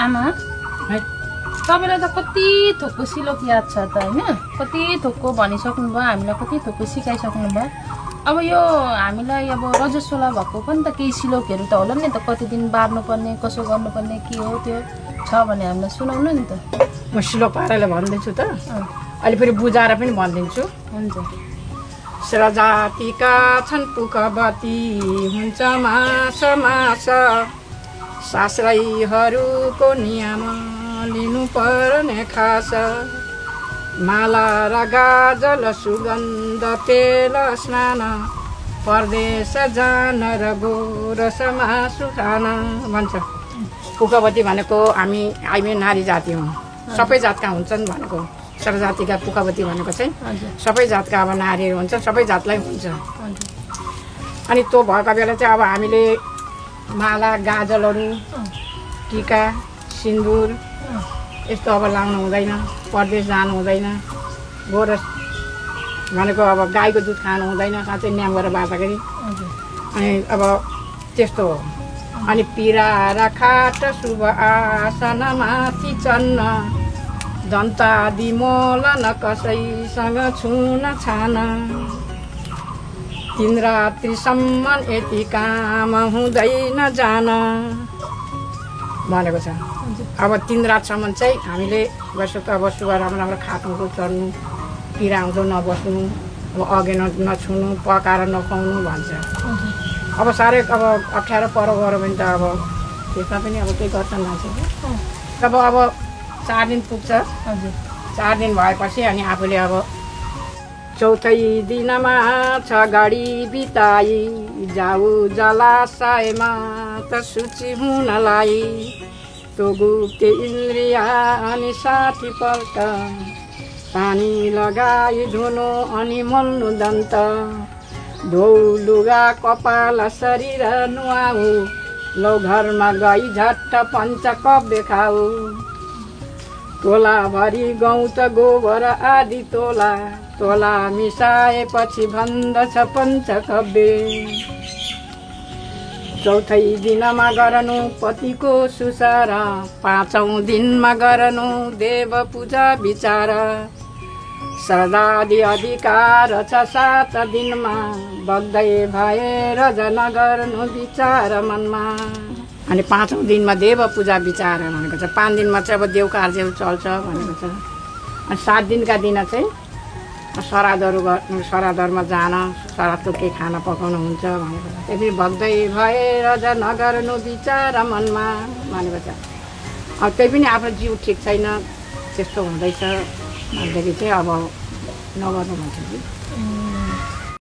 आमा तपाईलाई त कति थोकको सिलोक याद छ त हैन कति थोकको भनिसक्नु भयो हामीलाई कति थोकको सिकाइसक्नु भयो अब यो हामीलाई अब रजस्वला भएको पनि त केही सिलोकहरू त होला नि त कति दिन बार्नु पर्ने कसो गर्नुपर्ने के हो त्यो छ भने हामीलाई सुनाउनु नि त म सिलोक पाराले भन्दैछु त अलि फेरि बुझाएर पनि भनिदिन्छु हुन्छ श्रजातिका छन् पुखवती हुन्छ मास मास शास्त्रैहरूको नियम लिनु पर्ने खास माला र गाजल सुगन्ध तेल स्नान परदेश जान र गोरस मासु खान भन्छ पुखवती भनेको हामी नारी जाति हौँ सबै जातका हुन्छन् भनेको श्रजातिका पुखवती भनेको चाहिँ सबै जातका अब नारीहरू हुन्छ सबै जातलाई हुन्छ अनि त्यो भएका बेला चाहिँ अब हामीले माला गाजलहरू टीका सिन्दुर यस्तो अब लाउनु हुँदैन परदेश जानु हुँदैन गोरस भनेको अब गाईको दुध खानु हुँदैन साँच्चै न्याम गरेर बाँच्दाखेरि अनि अब त्यस्तो हो अनि पिरा र खाट शुभ आसन माथि चन्न दन्तादि मोलन कसैसँग छुन छान 3 रात्रिसम्म यति काम हुँदैन जान भनेको छ अब 3 रातसम्म चाहिँ हामीले बस्नु त अब सुगा राम्रो खानु चढ्नु पिरा आउँदो नबस्नु अब अघि नछुनु पकाएर नखाउनु भन्छ अब साह्रै अब अप्ठ्यारो पर गऱ्यो भने त अब त्यसमा पनि अब केही गर्छ मान्छे अब 4 दिन पुग्छ 4 दिन भएपछि अनि आफूले अब चौथै दिनमा 6 गाडी बिताई जाऊ जलाशयमा त शुचि हुनलाई तो गुप्त इन्द्रिया अनि 60 पल्ट पानी लगाई धुनु अनि मोल्नु दन्त धो लुगा कपाल शरीर नुहाऊ लौ घरमा गई झट्ट पञ्चकव्य खाऊ तोला भरी गौत गोबर आदि तोला मिसाएपछि भन्दछ पञ्चकव्य चौथै दिनमा गर्नु पतिको सुसार 5औं दिनमा गर्नु देव पूजा विचार श्रद्धादि अधिकार छ 7 दिनमा बग्दै भएर जन गर्नु विचार मनमा अनि 5औं दिनमा देव पूजा विचार भनेको छ 5 दिनमा चाहिँ अब देव कार्यहरू चल्छ भनेको छ अनि 7 दिनका दिन चाहिँ श्राद्धमा जान श्राद्धको केही खाना पकाउनु हुन्छ भनेको छ त्यसरी भग्दै भएर जन गर्नु विचार मनमा भनेको छ अब त्यही पनि आफ्नो जिउ ठिक छैन त्यस्तो हुँदैछ भनेदेखि चाहिँ अब नगर्नु भन्छ कि